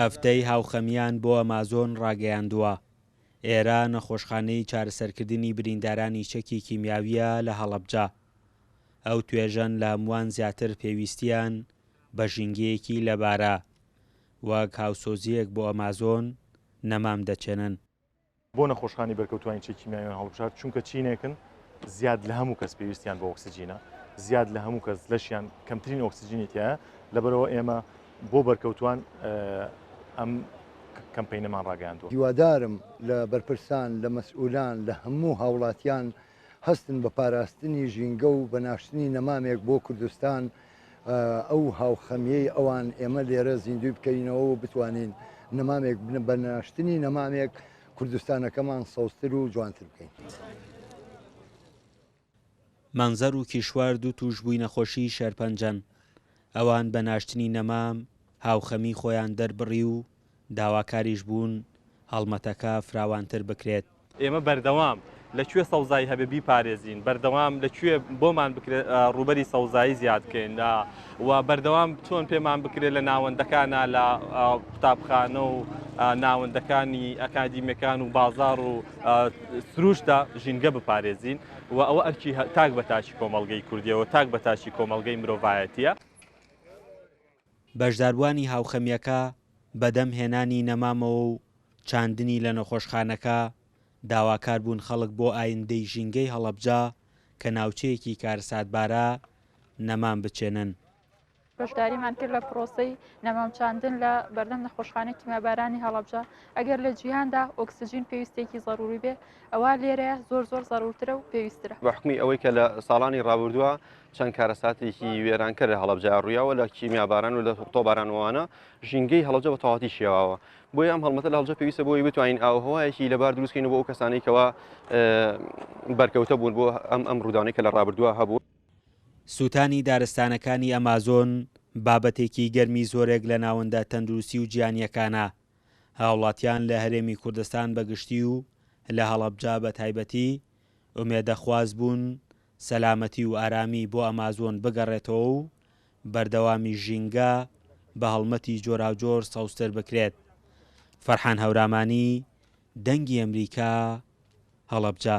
هەفتەی هاوخەمییان بۆ ئەمازۆن ڕاگەیاندووە. ئێرە نەخۆشخانەی چارەسەرکردنی بریندارانی چەکی کیمیاوییە لە هەڵەبجە. ئەو توێژەن لە هەمووان زیاتر پێویستییان بە ژینگەیەکی لەبارە. وەک هاوسۆزییەک بۆ ئەمازۆن نەمام دەچێنن. بۆ نەخۆشخانەی بەرکەوتوانی چەکی کیمیاویان هەڵبژارد، چونکە چینێکن زیاد لە هەموو کەس پێویستیان بە ئۆکسجینە، زیاد لە هەموو کەس لەشیان کەمترین ئۆکسجینی تایە، لەبەرئەوە ئێمە بۆ بەرکەوتوان ئەم کەمپەینەمان ڕاگەیاندووە. هیوادارم لە بەرپرسان، لە مەسئولان، لە هەموو هاوڵاتیان هەستن بە پاراستنی ژینگە و بە ناشتنی نەمامێک بۆ کوردستان، ئەو هاوخەمیەی ئەوان ئێمە لێرە زیندووی بکەینەوە و بتوانین نەمامێک بە ناشتنی نەمامێک کوردستانەکەمان سەوزتر و جوانتر بکەین. مەنزەر و کیشوەر دوو تووشبووی نەخۆشیی شێرپەنجەن، ئەوان بە ناشتنی نەمام هاوخەمیی خۆیان دەربڕی و داواکاریش بوون هەڵمەتەکە فراوانتر بکرێت. ئێمە بەردەوام لە کوێ سەوزایی هەبێ بیپارێزین، بەردەوام لە کوێ بۆمان بکرێت ڕووبەری سەوزایی زیاد بکەین و بەردەوام چۆن پێمان بکرێت لە ناوەندەکانە لە قوتابخانە و ناوەندەکانی ئەکادیمیەکان و بازاڕ و سروشتدا ژینگە بپارێزین و ئەوە ئەرکی تاک بە تاکی کۆمەڵگەی کوردیەوە تاک بە تاکی کۆمەڵگەی مرۆڤایەتیە. بەشداربووانی هاوخەمییەکە بەدەم هێنانی نەمامەوە و چاندنی لە نەخۆشخانەکە، داواکار بوون خەڵک بۆ ئایندەی ژینگەی هەڵەبجە کە ناوچەیەکی کارەساتبارە، نەمام بچێنن. بەشداریمان کرد لە پرۆسەی نەمام چاندن لە بەردەم نەخۆشخانەی کیمیابارانی هەڵەبجە، ئەگەر لە جیهاندا ئۆکسجین پێویستێکی زەروری بێ، ئەوا لێرەیە زۆر زۆر زەرورترە و پێویستترە. بە حوکمی ئەوەی کە لە ساڵانی ڕابردووە چەند کارەساتێکی وێرانکەر لە هەڵەبجە ڕوویاوە لە کیمیاباران و لە تۆپباران و ئەوانە، ژینگەی هەڵەبجە بە تەواوەتی شێواوە. بۆیە ئەم هەڵمەتە لە هەڵەبجە پێویستە بۆ ئەوەی بتوانین ئاووهەوایەکی لەبار دروست بکەین بۆ ئەو کەسانەی کەوا بەرکەوتە بوون بۆ ئەم ئەم ڕووداوانەی کە لە ڕابردووە هەبوو. سووتانی دارستانەکانی ئەمازۆن بابەتێکی گەرمی زۆرێک لە ناوەندە تەندروستی و جیهانییەکانە. هاوڵاتیان لە هەرێمی کوردستان بە گشتی و لە هەڵەبجە بە تایبەتی ئومێدەخواز بوون سەلامەتی و ئارامی بۆ ئەمازۆن بگەڕێتەوە و بەردەوامی ژینگە بە هەڵمەتی جۆراوجۆر سەوزتر بکرێت. فەرحان هەورامانی، دەنگی ئەمریکا، هەڵەبجە.